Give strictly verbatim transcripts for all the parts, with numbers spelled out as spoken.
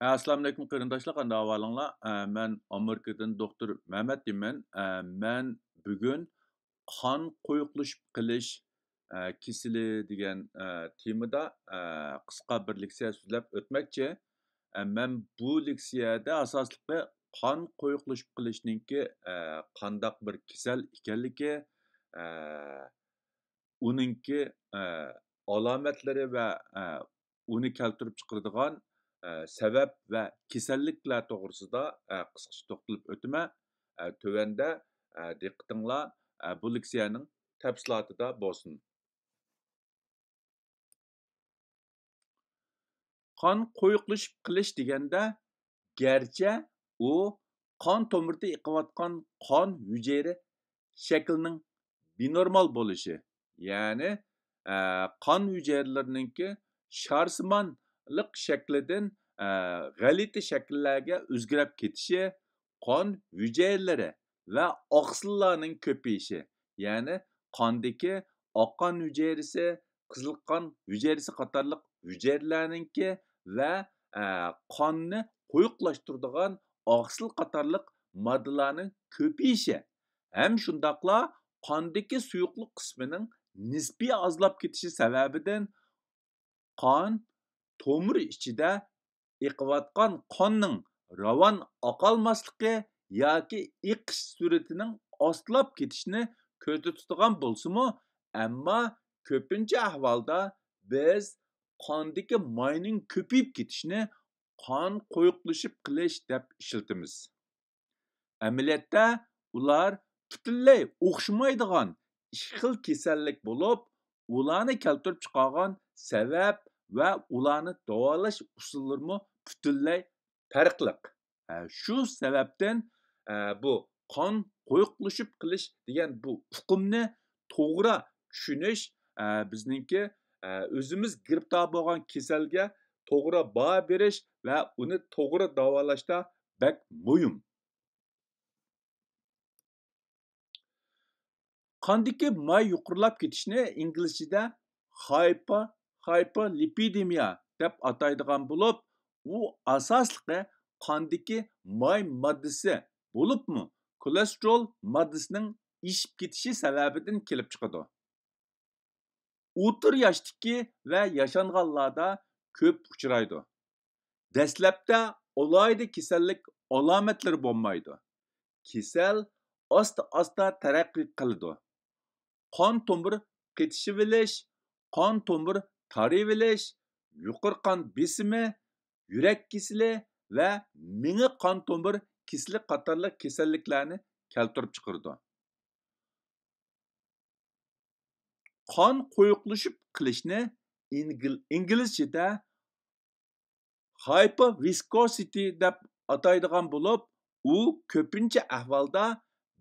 ئەسسالامۇئەلەيكۇم قېرىنداشلار، قانداق ئەھۋالىڭلار؟ ئە، مەن ئامېرىكىدىن دوختۇر مەمەت دېيمەن. ئە، مەن بۈگۈن قان قويۇقلىشىپ قېلىش، ئە، كېسىلى دېگەن، ئە، تېمىدا، ئە، قىسقا بىر لېكسىيە سۆزلەپ ئۆتمەكچى. ئە، مەن بۇ لېكسىيەدە ئاساسلىقى قان قويۇقلىشىپ قېلىشنىڭكى، ئە، قانداق بىر كېسەل ئىكەنلىكى، ئە، ئۇنىڭكى، ئە، ئالامەتلىرى ۋە، ئە، ئۇنى كەلتۈرۈپ چىقىرىدىغان، ئە، سەۋەب ۋە كېسەللىكلەر توغرىسىدا، ئە، قىسقىچە توختىلىپ ئۆتىمەن. ئە، تۆۋەندە، ئە، دىققىتىڭلار، ئە، بۇ لېكسىيەنىڭ تەپسىلاتىدا بولسۇن. قان قويۇقلىشىپ قېلىش دېگەندە، گەرچە ئۇ قان تومۇردا ئېقىۋاتقان قان ھۈجەيرە شەكلىنىڭ بىنورمال بولۇشى، يەنى، ئە، قان ھۈجەيرىلىرىنىڭكى شارسىمانلىق شەكلىدىن، ئە، غەلىتە شەكىللەرگە ئۆزگىرىپ كېتىشى، قان ھۈجەيرىلىرى ۋە ئاقسىللارنىڭ كۆپىيىشى، يەنى قاندىكى ئاق قان ھۈجەيرىسى، قىزىل قان ھۈجەيرىسى قاتارلىق ھۈجەيرىلەرنىڭكى ۋە، ئە، قاننى قويۇقلاشتۇرىدىغان ئاقسىل قاتارلىق ماددىلارنىڭ كۆپىيىشى ھەم شۇنداقلا قاندىكى سۇيۇقلۇق قىسمىنىڭ نىسپىي ئازلاپ كېتىشى سەۋەبىدىن قان تومۇر ئىچىدە ئېقىۋاتقان قاننىڭ راۋان ئاقالماسلىقى ياكى ئېقىش سۈرئىتىنىڭ ئاستىلاپ كېتىشىنى كۆزدە تۇتىدىغان بولسىمۇ، ئەمما كۆپىنچە ئەھۋالدا بىز قاندىكى ماينىڭ كۆپىيىپ كېتىشىنى قان قويۇقلىشىپ قېلىش دەپ ئىشلىتىمىز. ئەمەلىيەتتە ئۇلار پۈتۈنلەي ئوخشىمايدىغان ئىككى خىل كېسەللىك بولۇپ، ئۇلارنى كەلتۈرۈپ چىقارغان سەۋەب ۋە ئۇلارنى داۋالاش ئۇسۇللىرىمۇ پۈتۈنلەي پەرقلىق. ئە، شۇ سەۋەبتىن، ئە، بۇ قان قويۇقلىشىپ قېلىش دېگەن بۇ ئۇقۇمنى توغرا چۈشىنىش، ئە، بىزنىڭكى، ئە، ئۆزىمىز گىرىپتار بولغان كېسەلگە توغرا باھا بېرىش ۋە ئۇنى توغرا داۋالاشتا بەك مۇھىم. قاندىكى ماي يۇقىرىلاپ كېتىشنى ئىنگلىزچىدە ھايپا-، ھايپولىپىدېمىيە دەپ ئاتايدىغان بولۇپ، ئۇ ئاساسلىقى قاندىكى ماي ماددىسى، بولۇپمۇ كولېستېرول ماددىسىنىڭ ئېشىپ كېتىشى سەۋەبىدىن كېلىپ چىقىدۇ. ئوتتۇرا ياشتىكى ۋە ياشانغانلاردا كۆپ ئۇچرايدۇ. دەسلەپتە ئالاھىدە كېسەللىك ئالامەتلىرى بولمايدۇ. كېسەل ئاستا-ئاستا تەرەققىي قىلىدۇ. قان تومۇر قېتىشىۋېلىش، قان تومۇر تارىيىۋېلىش، يۇقىرى قان بېسىمى، يۈرەك كېسىلى ۋە مېڭە قان تومۇر كېسىلى قاتارلىق كېسەللىكلەرنى كەلتۈرۈپ چىقىرىدۇ. قان قويۇقلىشىپ قېلىشنى ئىنگل-، ئىنگلىزچىدە ھايپوۋىسكوسىتى دەپ ئاتايدىغان بولۇپ، ئۇ كۆپىنچە ئەھۋالدا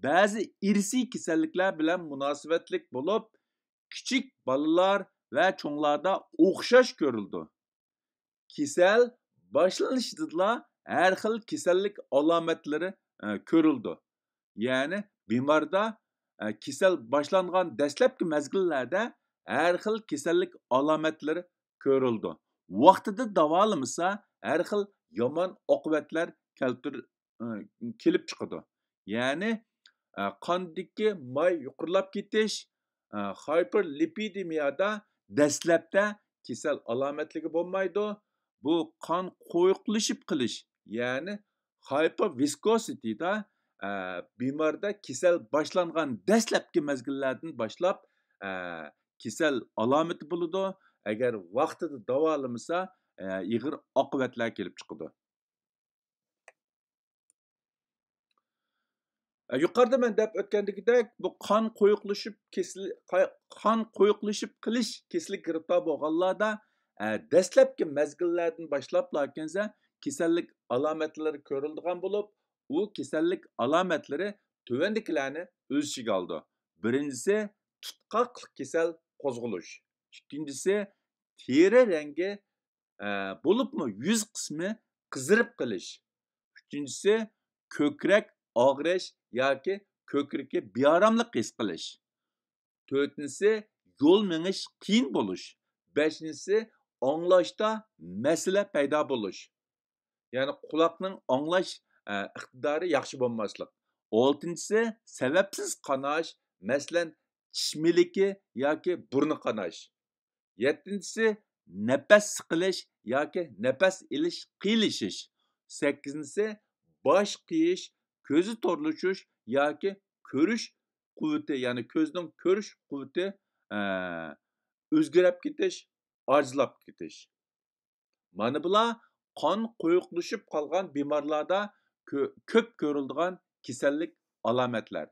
بەزى ئىرسىي كېسەللىكلەر بىلەن مۇناسىۋەتلىك بولۇپ، كىچىك بالىلار ۋە چوڭلاردا ئوخشاش كۆرۈلىدۇ. كېسەل باشلىنىشىدىلا ھەر خىل كېسەللىك ئالامەتلىرى، ئە، كۆرۈلىدۇ. يەنى بىماردا، ئە، كېسەل باشلانغان دەسلەپكى مەزگىللەردە ھەر خىل كېسەللىك ئالامەتلىرى كۆرۈلىدۇ. ۋاقتىدا داۋالىمىسا، ھەر خىل يامان ئاقىۋەتلەر كەلتۈر-، ئە، كېلىپ چىقىدۇ. يەنى، ئە، قاندىكى ماي يۇقىرىلاپ كېتىش، ئە، ھايپېرلىپىدېمىيەدا دەسلەپتە كېسەل ئالامەتلىكى بولمايدۇ. بۇ قان قويۇقلىشىپ قېلىش، يەنى ھايپوۋىسكوسىتىدا، ئە، بىماردا كېسەل باشلانغان دەسلەپكى مەزگىللەردىن باشلاپ، ئە، كېسەل ئالامىتى بولىدۇ. ئەگەر ۋاقتىدا داۋالىمىسا، ئە، ئېغىر ئاقىۋەتلەر كېلىپ چىقىدۇ. ئە، يۇقىرىدا مەن دەپ ئۆتكەندىكىدەك، بۇ قان قويۇقلىشىپ كېسىلى-، قا-، قان قويۇقلىشىپ قېلىش كېسىلىگە گىرىپتار بولغانلاردا، ئە، دەسلەپكى مەزگىللەردىن باشلاپلا كەلسە، كېسەللىك ئالامەتلىرى كۆرۈلىدىغان بولۇپ، ئۇ كېسەللىك ئالامەتلىرى تۆۋەندىكىلەرنى ئۆز ئىچىگە ئالىدۇ. بىرىنچىسى، تۇتقاقلىق كېسەل قوزغىلىش. ئىككىنچىسى، تېرە رەڭگى، ئە، بولۇپمۇ يۈز قىسمى قىزىرىپ قېلىش. ئۈچىنچىسى، كۆكرەك ئاغرىش ياكى كۆكرىكى بىئاراملىق ھېس قىلىش. تۆتىنچىسى، يول مېڭىش قىيىن بولۇش. بەشىنچىسى، ئاڭلاشتا مەسىلە پەيدا بولۇش. يەنى قۇلاقنىڭ ئاڭلاش ئىقتىدارى ياخشى بولماسلىق. ئالتىنچىسى، سەۋەبسىز قاناش، مەسىلەن، چىش مىلىكى ياكى بۇرنى قاناش. يەتتىنچىسى، نەپەس سىقىلىش ياكى نەپەس ئېلىش قىيىنلىشىش. سەككىزىنچىسى، باش قېيىش، كۆزى تورلىشىش ياكى كۆرۈش قۇۋۋىتى، يەنى كۆزنىڭ كۆرۈش قۇۋۋىتى ئۆزگىرەپ كېتىش، ئاجىزلاپ كېتىش. مانا بۇلار قان قويۇقلىشىپ قالغان بىمارلاردا كۆ-، كۆپ كۆرۈلىدىغان كېسەللىك ئالامەتلەر.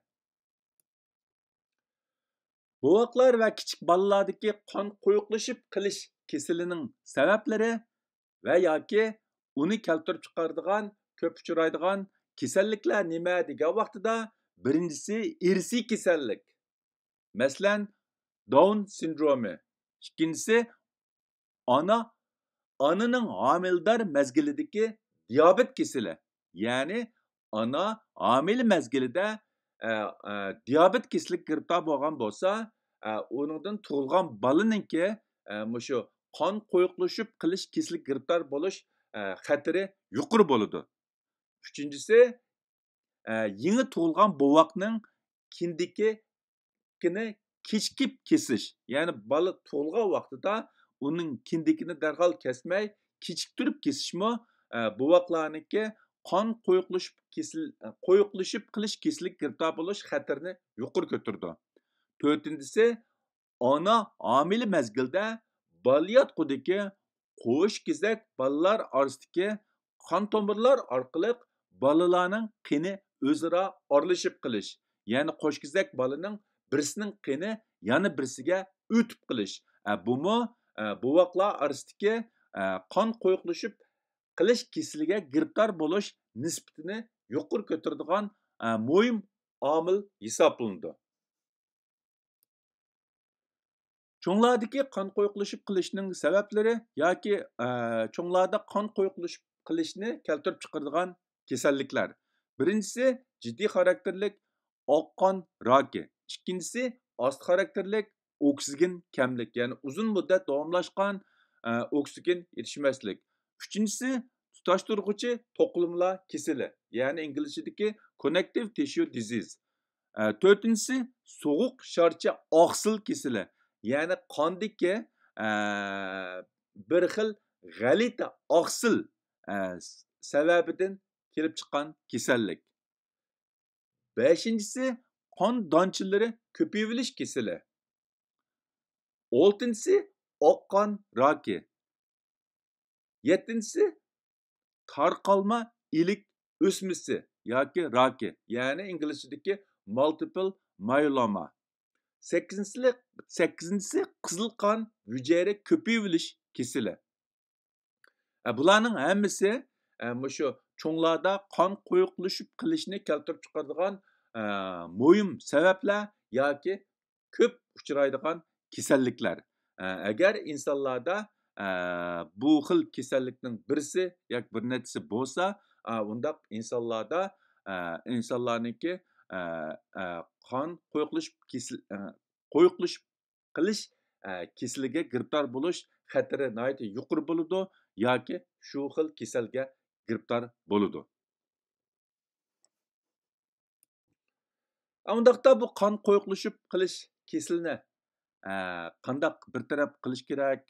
بوۋاقلار ۋە كىچىك بالىلاردىكى قان قويۇقلىشىپ قېلىش كېسىلىنىڭ سەۋەبلىرى ۋە ياكى ئۇنى كەلتۈرۈپ چىقارىدىغان كۆپ ئۇچرايدىغان كېسەللىكلەر نېمە دېگەن ۋاقتىدا، بىرىنچىسى ئىرسىي كېسەللىك، مەسىلەن، داۋن سىندرومى. ئىككىنچىسى، ئانا، ئانىنىڭ ھامىلىدار مەزگىلىدىكى دىيابېت كېسىلى، يەنى ئانا ھامىلە مەزگىلىدە، ئە، ئە، دىيابېت كېسىلىگە گىرىپتار بولغان بولسا، ئە، ئۇنىڭدىن تۇغۇلغان بالىنىڭكى، ئە، مۇشۇ قان قويۇقلىشىپ قېلىش كېسىلىگە گىرىپتار بولۇش، ئە، خەتىرى يۇقىرى بولىدۇ. ئۈچىنچىسى، ئە، يېڭى تۇغۇلغان بوۋاقنىڭ كىندىكىنى كېچىكىپ كېسىش، يەنى بالا تۇغۇلغان ۋاقتىدا ئۇنىڭ كىندىكىنى دەرھال كەسمەي، كېچىكتۈرۈپ كېسىشمۇ، ئە، بوۋاقلارنىڭكى قان قويۇقلىشىپ كېسىل-، قويۇقلىشىپ قېلىش كېسىلىگە گىرىپتار بولۇش خەتىرىنى يۇقىرى كۆتۈرىدۇ. تۆتىنچىسى، ئانا ھامىلە مەزگىلدە بالىياتقۇدىكى قوش كېسەك بالىلار ئارىسىدىكى قان تومۇرلار ئارقىلىق بالىلارنىڭ قېنى ئۆزئارا ئارىلىشىپ قېلىش، يەنى قوش كېسەك بالىنىڭ بىرسىنىڭ قېنى يەنە بىرسىگە ئۆتۈپ قېلىش. ئە، بۇمۇ، ئە، بوۋاقلار ئارىسىدىكى، ئە، قان قويۇقلىشىپ قېلىش كېسىلىگە گىرىپتار بولۇش نىسبىتىنى يۇقىرى كۆتۈرىدىغان، ئە، مۇھىم ئامىل ھېسابلىنىدۇ. چوڭلاردىكى قان قويۇقلىشىپ قېلىشنىڭ سەۋەبلىرى ياكى، ئە، چوڭلاردا قان قويۇقلىشىپ قېلىشنى كەلتۈرۈپ چىقىرىدىغان كېسەللىكلەر. بىرىنچىسى، جىددىي خاراكتېرلىك ئاق قان راكى. ئىككىنچىسى، ئاستا خاراكتېرلىك ئوكسىگېن كەملىك، يەنى ئۇزۇن مۇددەت داۋاملاشقان، ئە، ئوكسىگېن يېتىشمەسلىك. ئۈچىنچىسى، تۇتاشتۇرغۇچى توقۇلمىلار كېسىلى، يەنى ئىنگلىزچىدىكى كوننېكتىپ تىشۇ دىزىز. ئە، تۆتىنچىسى، سوغۇق شارچە ئاقسىل كېسىلى، يەنى قاندىكى، ئە، بىر خىل غەلىتە ئاقسىل، ئە، سەۋەبىدىن كېلىپ چىققان كېسەللىك. بەشىنچىسى، قان دانچىلىرى كۆپىيىۋېلىش كېسىلى. ئالتىنچىسى، ئاق قان راكى. يەتتىنچىسى، تارقالما ئىلىك ئۆسمىسى ياكى راكى، يەنى ئىنگلىزچىدىكى مالتىپل مايلوما. سەككىزىنچىسى، سەككىزىنچىسى، قىزىل قان ھۈجەيرە كۆپىيىۋېلىش كېسىلى. ئە، بۇلارنىڭ ھەممىسى، ئە، مۇشۇ چوڭلاردا قان قويۇقلىشىپ قېلىشنى كەلتۈرۈپ چىقىرىدىغان، ئە، مۇھىم سەۋەبلەر ياكى كۆپ ئۇچرايدىغان كېسەللىكلەر. ئە، ئەگەر ئىنسانلاردا، ئە، بۇ خىل كېسەللىكنىڭ بىرسى ياكى بىر نەچچىسى بولسا، ئە، ئۇنداق ئىنسانلاردا، ئە، ئىنسانلارنىڭكى، ئە، ئە، قان قويۇقلىشىپ كېسىل-، ئە، قويۇقلىشىپ قېلىش، ئە، كېسىلىگە گىرىپتار بولۇش خەتىرى ناھايىتى يۇقىرى بولىدۇ ياكى شۇ خىل كېسەلگە گىرىپتار بولىدۇ. ئۇنداقتا بۇ قان قويۇقلىشىپ قېلىش كېسىلىنى، ئە، قانداق بىر تەرەپ قىلىش كېرەك؟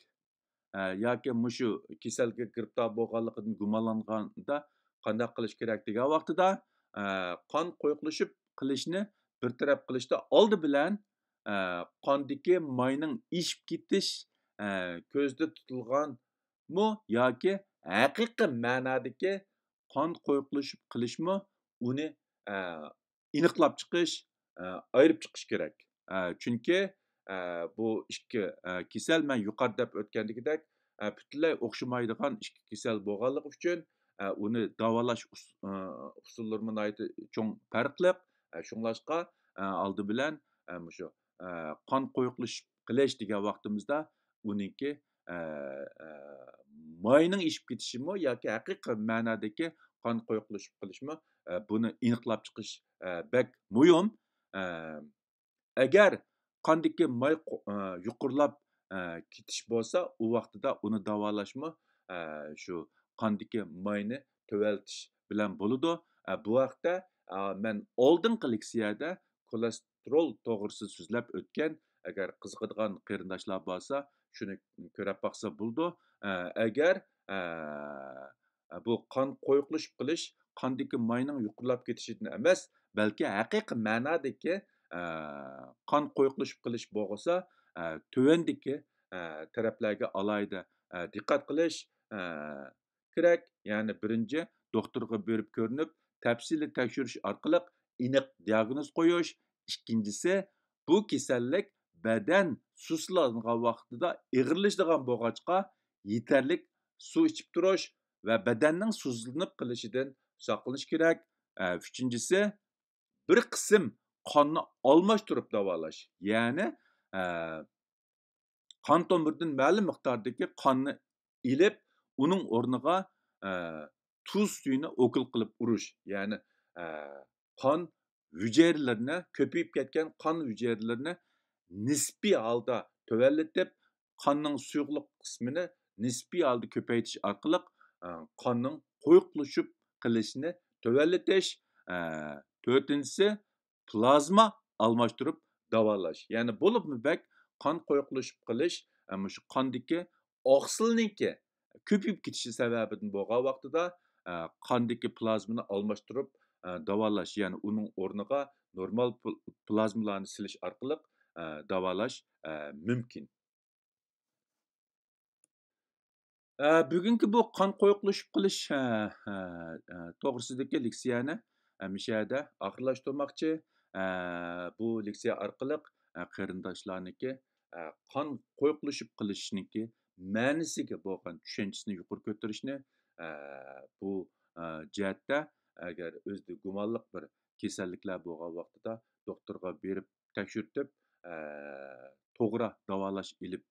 ئە، ياكى مۇشۇ كېسەلگە گىرىپتار بولغانلىقىدىن گۇمانلانغاندا قانداق قىلىش كېرەك دېگەن ۋاقتىدا، ئە، قان قويۇقلىشىپ قېلىشنى بىر تەرەپ قىلىشتا ئالدى بىلەن، ئە، قاندىكى ماينىڭ ئېشىپ كېتىش، ئە، كۆزدە تۇتۇلغانمۇ ياكى ھەقىقىي مەنادىكى قان قويۇقلىشىپ قېلىشمۇ، ئۇنى، ئە، ئېنىقلاپ چىقىش، ئە، ئايرىپ چىقىش كېرەك. ئە، چۈنكى، ئە، بۇ ئىككى، ئە، كېسەل مەن يۇقىرىدا دەپ ئۆتكەندىكىدەك، ئە، پۈتۈنلەي ئوخشىمايدىغان ئىككى كېسەل بولغانلىقى ئۈچۈن، ئە، ئۇنى داۋالاش ئۇس-، ئە، ئۇسۇللىرىمۇ ناھايىتى چوڭ پەرقلىق. ئە، شۇڭلاشقا، ئە، ئالدى بىلەن، ئە، مۇشۇ، ئە، قان قويۇقلىشىپ قېلىش دېگەن ۋاقتىمىزدا ئۇنىڭكى، ئە، ئە، ماينىڭ ئېشىپ كېتىشىمۇ ياكى ھەقىقىي مەنادىكى قان قويۇقلىشىپ قېلىشمۇ، ئە، بۇنى ئېنىقلاپ چىقىش، ئە، بەك مۇھىم. ئە، ئەگەر قاندىكى ماي قو-، ئە، يۇقىرىلاپ، ئە، كېتىش بولسا، ئۇ ۋاقتىدا ئۇنى داۋالاشمۇ، ئە، شۇ قاندىكى ماينى تۆۋەنلىتىش بىلەن بولىدۇ. ئە، بۇ ھەقتە، ئە، مەن ئالدىنقى لېكسىيەدە كولېستېرول توغرىسىدا سۆزلەپ ئۆتكەن. ئەگەر قىزىقىدىغان قېرىنداشلار بارسا، شۇنى كۆرۈپ باقسا بولىدۇ. ئە، ئەگەر، ئە، بۇ قان قويۇقلىشىپ قېلىش قاندىكى ماينىڭ يۇقىرىلاپ كېتىشىدىن ئەمەس، بەلكى ھەقىقىي مەنادىكى، ئە، قان قويۇقلىشىپ قېلىش بولغۇسا، ئە، تۆۋەندىكى، ئە، تەرەپلەرگە ئالاھىدە، ئە، دىققەت قىلىش، ئە، كېرەك. يەنى بىرىنچى، دوختۇرغا بېرىپ كۆرۈنۈپ، تەپسىلىي تەكشۈرۈش ئارقىلىق ئېنىق دىياگنوز قويۇش. ئىككىنچىسى، بۇ كېسەللىك بەدەن سۇسلانغان ۋاقتىدا ئېغىرلىشىدىغان بولغاچقا، يېتەرلىك سۇ ئىچىپ تۇرۇش ۋە بەدەننىڭ سۇسلىنىپ قېلىشىدىن ساقلىنىش كېرەك. ئە، ئۈچىنچىسى، بىر قىسىم قاننى ئالماشتۇرۇپ داۋالاش. يەنى، ئە، قان تومۇردىن مەلۇم مىقداردىكى قاننى ئېلىپ، ئۇنىڭ ئورنىغا، ئە، تۇز سۈيىنى ئوكۇل قىلىپ ئۇرۇش. يەنى، ئە، قان ھۈجەيرىلىرىنى، كۆپىيىپ كەتكەن قان ھۈجەيرىلىرىنى نىسپىي ھالدا تۆۋەنلىتىپ، قاننىڭ سۇيۇقلۇق قىسمىنى نىسپىي ھالدا كۆپەيتىش ئارقىلىق، ئە، قاننىڭ قويۇقلىشىپ قېلىشىنى تۆۋەنلىتىش. ئە، تۆتىنچىسى، پلازما ئالماشتۇرۇپ داۋالاش. يەنى بولۇپمۇ بەك قان قويۇقلىشىپ قېلىش، ئە، مۇشۇ قاندىكى ئوكسىلنىڭكى كۆپىيىپ كېتىشى سەۋەبىدىن بولغان ۋاقتىدا، ئە، قاندىكى پلازمىنى ئالماشتۇرۇپ، ئە، داۋالاش، يەنى ئۇنىڭ ئورنىغا نورمال پل-، پلازمىلارنى سېلىش ئارقىلىق، ئە، داۋالاش، ئە، مۇمكىن. ئە، بۈگۈنكى بۇ قان قويۇقلىشىپ قېلىش، ئە، ئە، ئە، توغرىسىدىكى لېكسىيەنى، ئە، مۇشۇ يەردە ئاخىرلاشتۇرماقچى. ئە، بۇ لېكسىيە ئارقىلىق، ئە، قېرىنداشلارنىڭكى، ئە، قان قويۇقلىشىپ قېلىشنىڭكى مەنىسىگە بولغان چۈشەنچىسىنى يۇقىرى كۆتۈرۈشنى، ئە، بۇ، ئە، جەھەتتە ئەگەر ئۆزىدە گۇمانلىق بىر كېسەللىكلەر بولغان ۋاقتىدا دوختۇرغا بېرىپ تەكشۈرتۈپ، ئە، توغرا داۋالاش ئېلىپ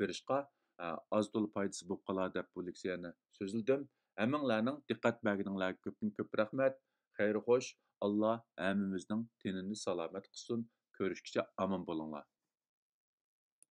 بېرىشقا، ئە، ئاز تولا پايدىسى بولۇپ قالار دەپ بۇ لېكسىيەنى سۆزلىدىم. ھەممىڭلارنىڭ دىققەت بەرگىنىڭلارغا كۆپتىن كۆپ رەھمەت. خەير خوش. ئاللا ھەممىمىزنىڭ تېنىنى سالامەت قىلسۇن. كۆرۈشكىچە ئامان بولۇڭلار.